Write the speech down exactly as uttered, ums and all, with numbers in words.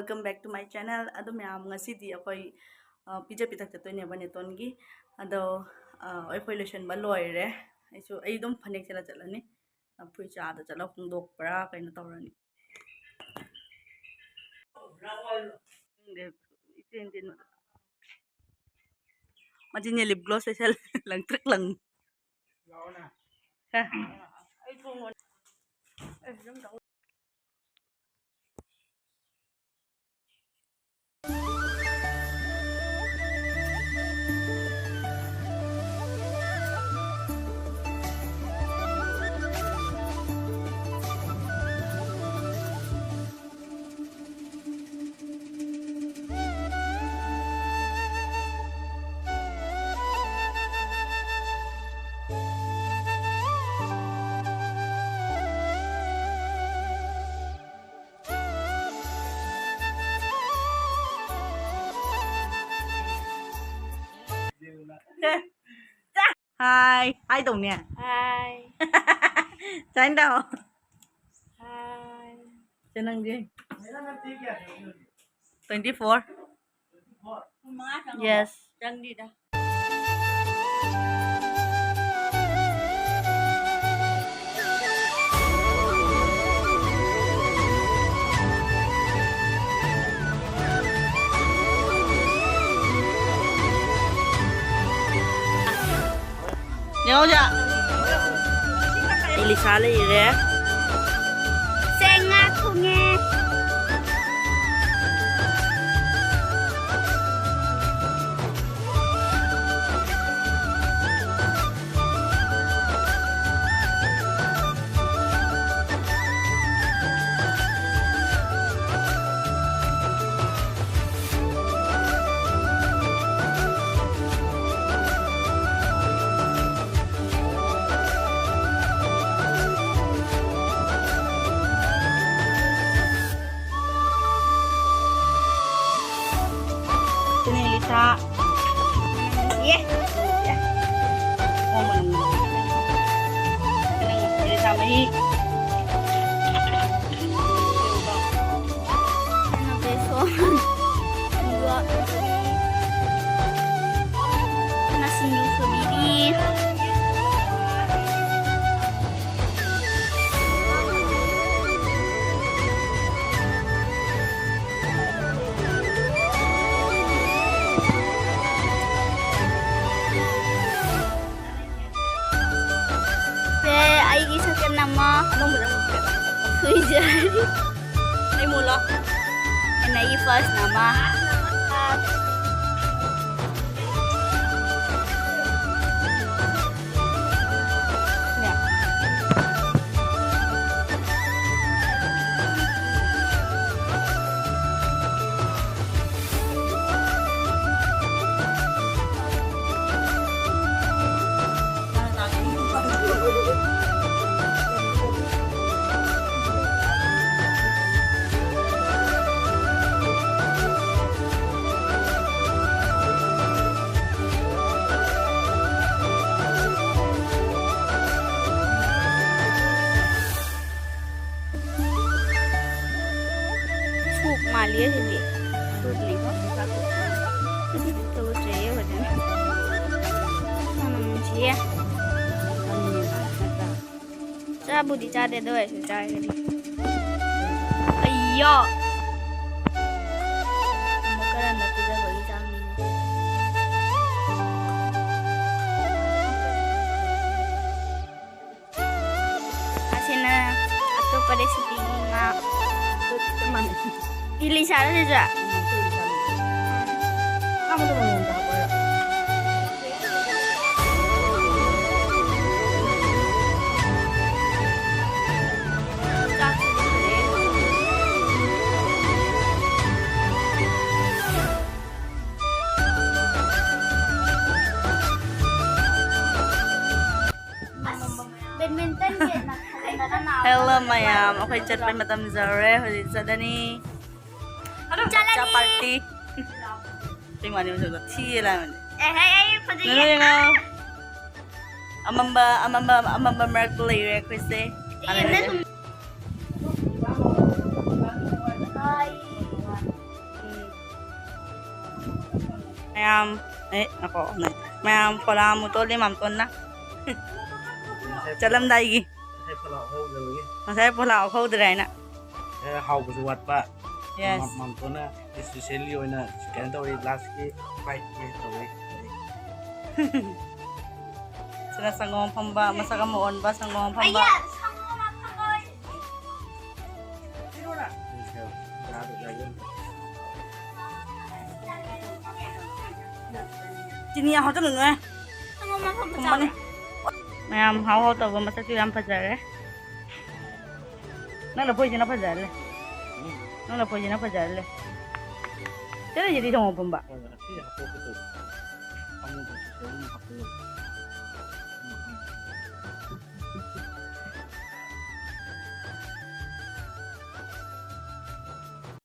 Welcome back to my channel. ꯑꯗꯨ ꯃꯌꯥꯝ, ꯉꯁꯤꯗꯤ ꯑꯩꯈꯣꯏ, ꯑ, ꯄꯤꯖ ꯄꯤꯊꯛ ꯆꯠꯇꯣꯏꯅꯦꯕ ꯅꯦꯇꯣꯟꯒꯤ꯫ ꯑꯗꯣ, ꯑ, ꯑꯩꯈꯣꯏ ꯂꯣꯏꯁꯟꯕ ꯂꯣꯏꯔꯦ꯫ ꯑꯩꯁꯨ, ꯑꯩ ꯑꯗꯨꯝ ꯐꯅꯦꯛ ꯁꯦꯠꯂ ꯆꯠꯂꯅꯤ꯫ ꯑ, ꯐꯨꯔꯤꯠꯁꯦ ꯑꯥꯗ ꯆꯠꯂ ꯍꯣꯡꯗꯣꯛꯄ꯭ꯔꯥ ꯀꯩꯅꯣ ꯇꯧꯔꯅꯤ꯫ ꯈꯪꯗꯦ, ꯏꯆꯦꯟ ꯆꯦꯟꯕꯗ꯫ ꯃꯆꯤꯟꯁꯦ lip gloss ꯇꯩꯁꯜꯂꯦ꯫ ꯂꯪꯇ꯭ꯔꯤꯛ ꯂꯪ꯫ ꯍꯦ꯫ Hi, hi ꯇꯧꯅꯦ꯫ Hi. ꯁꯨꯃꯥꯏꯅ ꯇꯧ꯫ Hi. ꯁꯦ ꯅꯪꯗꯤ? Twenty four. Yes. ꯆꯪꯗꯤꯗ꯫ ꯌꯦꯡꯉꯣꯁꯦ꯫ ꯏꯂꯤꯁꯥ ꯂꯩꯔꯦ꯫ ꯁꯦ ꯉꯥ ꯊꯣꯡꯉꯦ꯫ ꯑꯩ ꯃꯨꯜꯂꯣ꯫ ꯑꯩꯅ ꯑꯩꯒꯤ first ꯅ ꯑꯃ꯫ ꯁꯣꯛ ꯃꯥꯜꯂꯤ ꯑꯁꯤꯗꯤ꯫ ꯇꯨꯗ꯭ꯔꯤꯀꯣ? ꯇꯨꯗ꯭ꯔꯤꯌꯦ ꯍꯧꯖꯤꯛ꯫ ꯃꯅꯝ ꯅꯨꯡꯁꯤꯌꯦ꯫ ꯆꯥꯕꯨꯗꯤ ꯆꯥꯗꯦ, ꯑꯗꯨ ꯑꯣꯏꯔꯁꯨ ꯆꯥꯒꯅꯤ꯫ ꯑꯩꯌꯥ! ꯑꯃꯨꯛꯀ ꯔꯟꯅ ꯄꯤꯖꯕꯒꯤ ꯆꯥꯕꯅꯤ꯫ ꯑꯁꯤꯅ ꯑꯇꯣꯞꯄ recipe ꯉꯥ꯫ ꯏꯂꯤꯁꯥꯔꯣ ꯁꯤꯁꯨ? Hello ꯃꯌꯥꯝ, ꯑꯩꯈꯣꯏ ꯆꯠꯄꯩ ꯃꯇꯝ ꯌꯧꯔꯦ, ꯍꯧꯖꯤꯛ ꯆꯠꯂꯅꯤ꯫ ꯆꯠꯂꯅꯤ꯫ ꯆꯥ party꯫ ꯁꯤ ꯃꯥꯅꯤ ꯃꯁꯛꯇꯣ ꯊꯤꯌꯦ ꯂꯥꯏꯃꯅꯤ꯫ ꯑꯦ, ꯍꯦ, ꯑꯩ ꯐꯖꯩꯌꯦ꯫ ꯌꯦꯡꯉꯣ, ꯌꯦꯡꯉꯣ꯫ ꯑꯃꯝꯕ, ꯑꯃꯝꯕ, ꯑꯃꯝꯕ ꯃꯔꯛꯇ ꯂꯩꯔꯦ ꯑꯩꯈꯣꯏꯁꯦ꯫ ꯑꯦ, ꯅꯪ ꯁꯨꯝ ꯃꯌꯥꯝ, ꯑꯦ, ꯉꯥꯏꯈꯣ, ꯃꯌꯥꯝ ꯐꯣꯂꯥ ꯑꯃꯨꯛ ꯇꯣꯠꯂꯤ ꯃꯥꯝꯇꯣꯟꯅ꯫ ꯉꯁꯥꯏ ꯆꯠꯂꯝꯗꯥꯏꯒꯤ꯫ ꯉꯁꯥꯏ ꯐꯣꯂꯥ ꯍꯧꯗꯕꯒꯤ꯫ ꯉꯁꯥꯏ ꯐꯣꯂꯥ ꯍꯧꯗ꯭ꯔꯦ ꯍꯥꯏꯅ꯫ ꯉꯁꯥꯏ ꯍꯥꯎꯕꯁꯨ ꯋꯥꯠꯄ꯫ Yes꯫ ꯃꯥꯝ-, ꯃꯥꯝꯇꯣꯟꯅ specially ꯑꯣꯏꯅ ꯀꯩꯅꯣ ꯇꯧꯔꯤ, last ꯀꯤ bite ꯀꯤ ꯇꯧꯔꯤ꯫ ꯁꯤꯅ ꯁꯪꯒꯣꯝ ꯑꯐꯝꯕ, ꯃꯁꯛ ꯑꯃ ꯑꯣꯟꯕ ꯁꯪꯒꯣꯝ ꯑꯐꯝꯕ꯫ ꯑꯩꯌꯥ, ꯁꯪꯒꯣꯝ ꯑꯐꯝꯕ ꯑꯣꯏ꯫ ꯆꯤꯅꯤ ꯌꯥꯝ ꯍꯥꯞꯆꯜꯂꯨꯅꯨꯍꯦ꯫ ꯊꯨꯝꯕꯅꯤ꯫ ꯃꯌꯥꯝ ꯍꯥꯎ ꯍꯥꯎ ꯇꯧꯕ ꯃꯁꯛꯁꯨ ꯌꯥꯝ ꯐꯖꯔꯦ꯫ ꯅꯪ ꯂꯐꯣꯏꯁꯤꯅ ꯐꯖꯍꯜꯂꯦ꯫ ꯅꯪ ꯂꯐꯣꯏꯁꯤꯅ ꯐꯖꯍꯜꯂꯦ꯫ ꯆꯠꯂꯁꯤꯗꯤ ꯊꯣꯡꯉ ꯄꯨꯝꯕ꯫ ꯍꯣꯏ, ꯍꯣꯏ, ꯑꯁꯤ ꯍꯥꯞꯇꯣꯛꯀꯦ ꯇꯧꯕ꯫ ꯑꯃꯨꯕ ꯈꯤꯇꯪ ꯍꯥꯞꯄꯛꯑꯣ꯫